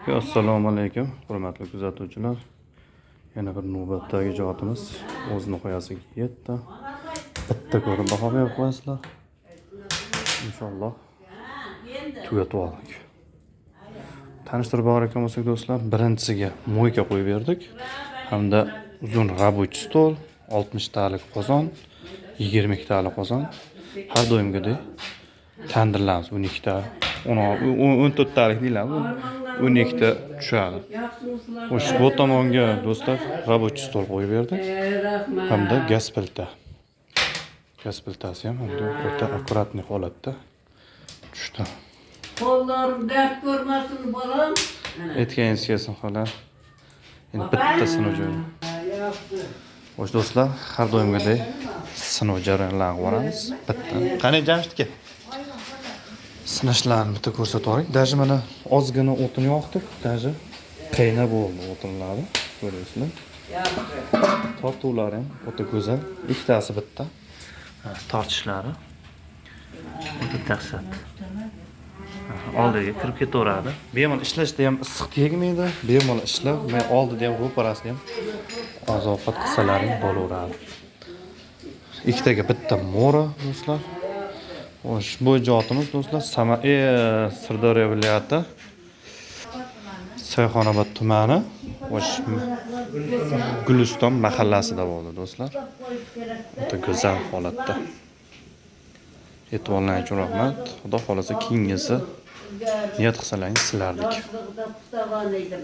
Assalomu alaykum, hurmatli kuzatuvchilar. Yana bir navbatdagi ijodimiz o'z nihoyasiga yetdi. Bitta ko'rib baho berib qo'yasizlar. Inshaalloh tugatib oldik. Tanishtirib borayotgan bo'lsak do'stlar, birinchisiga мойка qo'yib berdik. Hamda uzun рабочий stol, 60 talik qozon, 22 talik qozon. Har doimgidek tandirlarimiz 12 ta, 14 talik deyiladi, 12 ta tushadi. Xo'sh, bu tomonga do'stlar рабочий stol qo'yib berdik. Rahmat. Hamda gaz plita. Gaz plitasi ham hamda o'ta аккуратный holatda tushdi. Qo'llarim dard ko'rmasin, bolam. Aytganingiz kelsin, xola. Endi bitta sinov joyi. Yaxshi. Xo'sh do'stlar, har doimgidek sinov jarayonlarini qilib boramiz. Bitta. Qani, Jamshid aka? Sinashlarni bitta ko'rsatib yuboring. Даже mana ozgina o'tin yoqdik, даже qayna bo'ldi o'tinlari. Ko'ryapsizlar. Yaxshi. Tortuvlari ham o'ta go'zal. Ikkitasi bitta. Ha, tortishlari o'ta dahshat. Ha, oldiga kirib ketaveradi. Bemalol ishlashda ham issiq tegmaydi. Bemalol ishlab, men oldida ham, ro'parasida ham oziq ovqat qilsalaring bo'laveradi. Ikkitaga bitta mo'ri do'stlar. Xo'sh, bu ijodimiz do'stlar Sirdaryo viloyati Sayxonobod tumani, xo'sh, Guliston mahallasida bo'ldi do'stlar. O'ta go'zal holatda. E'tiborlaring uchun rahmat. Xudo xohlasa, keyingisi niyat qilsalaringiz sizlarniki. Yoshligida pustavan edim.